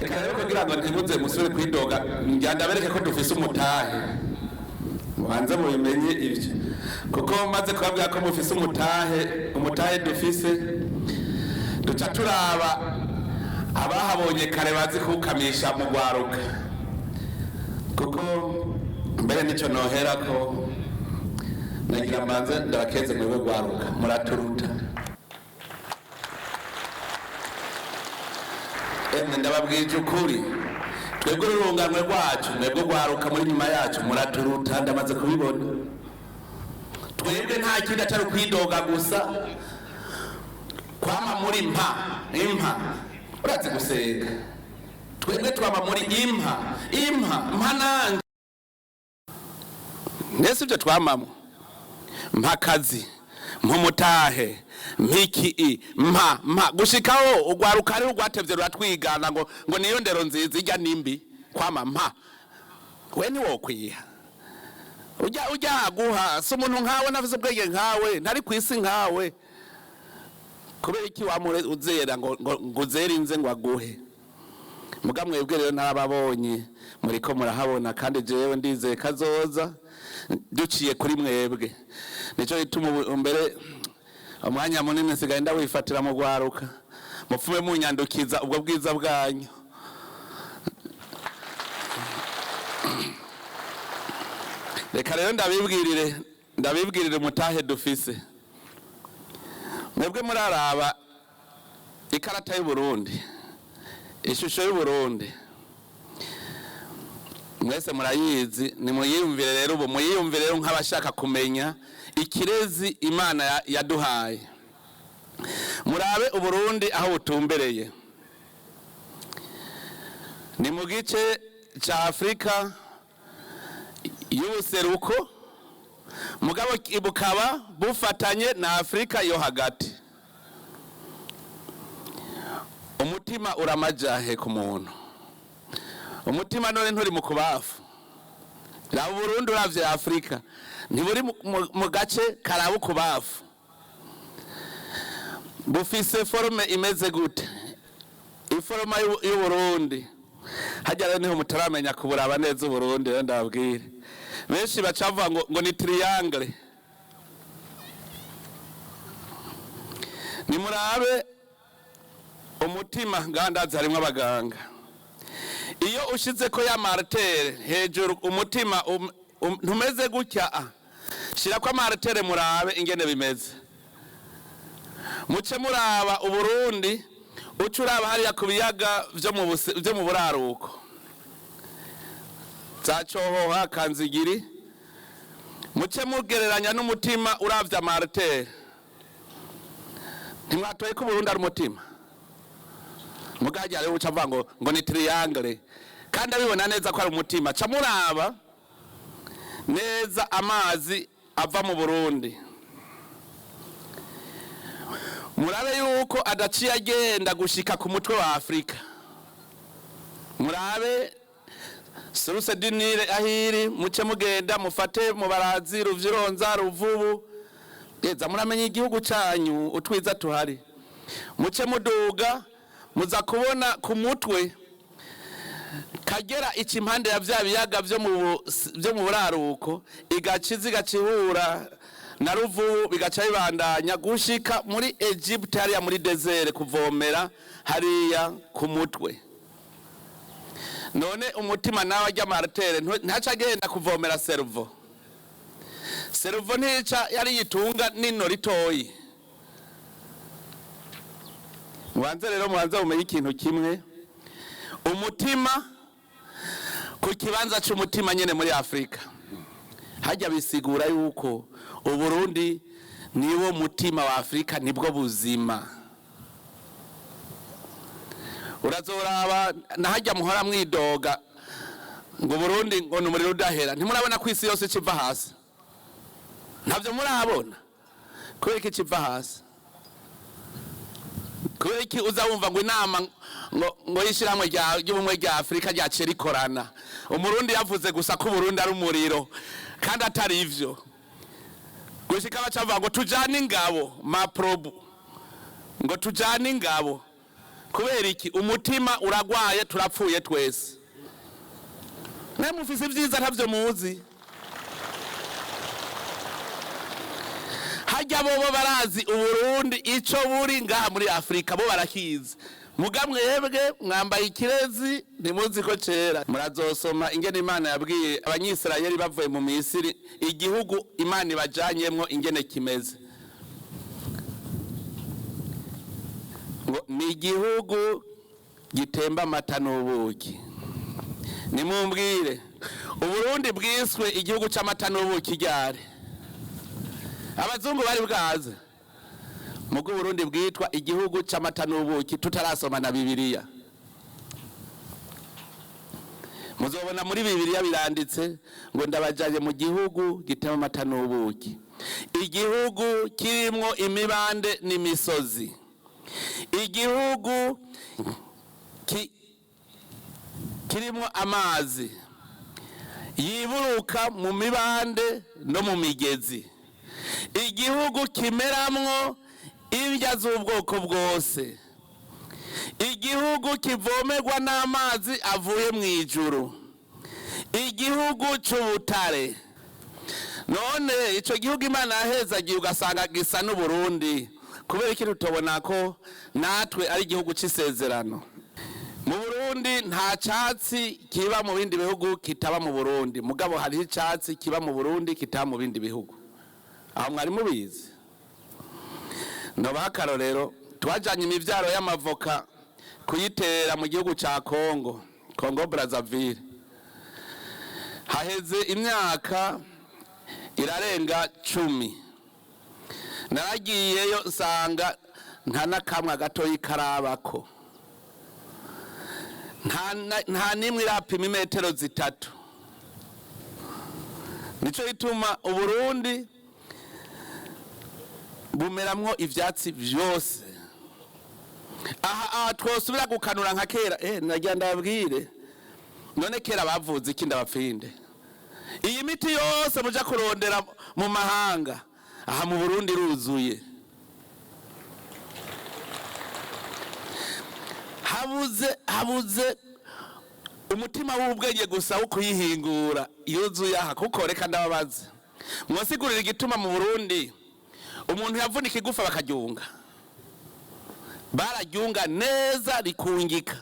Reka rero kugira ngo ntimuze musubire kwidoga, ngira ndabereke ko dufise umutahe. Mubanze mubimenye ivyo, kuko maze kubabwira ko mufise umutahe, umutahe dufise duca turaba abahabonye kare bazi kuwukamisha mu rwaruka, kuko mbere nico noherako nagira mbanze ndabakeze mwebwe rwaruka muraturuta. Emwe ndababwije ukuri, twebwe ururunganwe rwacu, mwebwe rwaruka muri nyuma yacu muraturuta, ndamaze kubibona. Twebwe nta kindi atari ukwidoga gusa, kwama muri mpa impa, urazi gusenga. Twebwe twama muri impa impa mpa nanje, mbese ibyo twamamo mpa akazi, mpa umutahe, mpiki mpa mpa, gushikaho urwaruka ari urwatevye ruratwigana ngo niyo ndero nziza ijya nimbi kwama mpa. We ntiwokwiha ujya ujya guha si umuntu nkawe, nafise ubwenge nkawe, ntari kwisi nkawe. Kubera iki wamure uzera ngo uzere inze ngo aguhe? Muga mwebwe rero narababonye muriko murahabona, kandi jewe ndizeye kazoza duciye kuri mwebwe. Nico gituma ubu mbere umwanya munini nsigaye ndawifatira mu rwaruka, mupfume munyandukiza ubwo bwiza bwanyu. Reka rero ndabibwirire umutahe dufise. Mwebwe muraraba ikarata y'Uburundi, ishusho y'Uburundi mwese murayizi, nimuyiyumvire rero ubu, muyiyumvire rero nk'abashaka kumenya ikirezi Imana yaduhaye. Murabe Uburundi aho butumbereye, ni mu gice ca Afrika y'ubuseruko, mugabo bukaba bufatanye na Afrika yo hagati. Umutima uramajahe ku muntu, umutima none nturi mu kubafu. Raba Uburundi uravye Afrika, ntiburi mu gace karaba ukubafu. Bufise forme imeze gute? Iforoma y'Uburundi hajya rero niho mutaramenya kuburaba neza Uburundi. Rero ndababwire, benshi bacavuga ngo ni triangle. Nimurabe umutima ngandazi harimwo abaganga, iyo ushize ko ya martere hejuru umutima ntumeze gutya, shira ko martere murabe ingene bimeze. Muce muraba Uburundi, uce uraba hariya ku biyaga vyo mu buraruko za Cohoha, Kanzigiri, muce mugereranya n'umutima uravye martere. Ntimwatoye ko Uburundi ari umutima? Mugajya rero uca avuga ngo ni triangle, kandi abibona neza ko ari umutima. Ca muraba neza amazi ava mu Burundi, murabe yuko adaciye agenda gushika ku mutwe wa Afrika. Murabe source du Nil ahiri, muce mugenda mufate mu Barazi, Ruvyironza, Ruvubu, yeza muramenye igihugu canyu utwiza tuhari. Muce muduga muza kubona ku mutwe Kagera ica impande ya vya biyaga vyo mu buraruko, igaciza igacihura na Ruvubu, bigaca bibandanya gushika muri Egypt hariya muri desert kuvomera hariya ku mutwe. None umutima nawe ajya martere ntaca agenda kuvomera cerveau. Cerveau ntica yari yitunga nino ritoyi. Mubanze rero mubanze mumenye ikintu kimwe, umutima ku kibanza c'umutima nyene muri Afrika hajya bisigura yuko Uburundi niwo mutima wa Afrika, nibwo buzima. Urazoraba na hajya muhora mwidoga ngo Burundi ngo numuriro udahera, ntimurabona ko isi yose civa hasi? Ntavyo murabona? Kubera iki civa hasi? Kubera iki uza wumva ngo inama ngo yishiramwe ry'ubumwe rya Afrika ryaciye rikorana, Umurundi yavuze gusa ko Burundi ari umuriro kandi atari ivyo, gushika bacavuga ngo tujane ingabo maprobu, ngo tujane ingabo. Kubera iki? Umutima uragwaye, turapfuye twese. Mwe mufise ibyiza ntavyo muzi. Hajya bobo barazi Uburundi ico buri ngaha muri Afrika, bo barakizi. Muga mwebwe mwambaye ikirezi, ntimuzi ko cera. Murazosoma ingene Imana yabwiye Abanyisirayeli bavuye mu Misiri, igihugu Imana ibajanyemwo ingene kimeze. Ngo ni igihugu gitemba amata n'ubuki. Nimumbwire, Uburundi bwiswe igihugu c'amata n'ubuki ryari? Abazungu bari bwaze. Mugo Uburundi bwitwa igihugu c'amata n'ubuki tutarasoma na Bibiliya. Muzobona muri Bibiliya biranditse ngo ndabajanye mu gihugu gitemba amata n'ubuki, igihugu kirimwo imibande n'imisozi, igihugu kirimwo amazi yiburuka mu mibande no mu migezi, igihugu kimeramwo indya z'ubwoko bwose, igihugu kivomerwa n'amazi avuye mu ijuru, igihugu c'ubutare. None ico gihugu Imana yahezagiye ugasanga gisa n'Uburundi, kubera iki tutobona ko natwe ari igihugu c'isezerano? Mu Burundi nta catsi kiba mu bindi bihugu kitaba mu Burundi, mugabo hariho icatsi kiba mu Burundi kitaba mu bindi bihugu. Aho mwari mubizi? Nobaha akarorero, twajanye imivyaro y'amavoka kuyitera mu gihugu ca Congo, Congo Brazzaville. Haheze imyaka irarenga 10. Naragiyeyo nsanga nta n'akamwa gatoyi karabako, nta n'imwe irapima imetero 3. Nico gituma Uburundi bumeramwo ivyatsi vyose. Aha twosubira gukanura nka kera. Nagira ndababwire, none kera bavuze iki? Ndabapfinde iyi miti yose muja kurondera mu mahanga, aha mu Burundi ruzuye. Habuze umutima w'ubwenge gusa wo kuyihingura yuzuye aha. Kuko reka ndababaze, mwasigurira igituma mu Burundi umuntu yavunika igufa bakaryunga, bararyunga neza rikungika.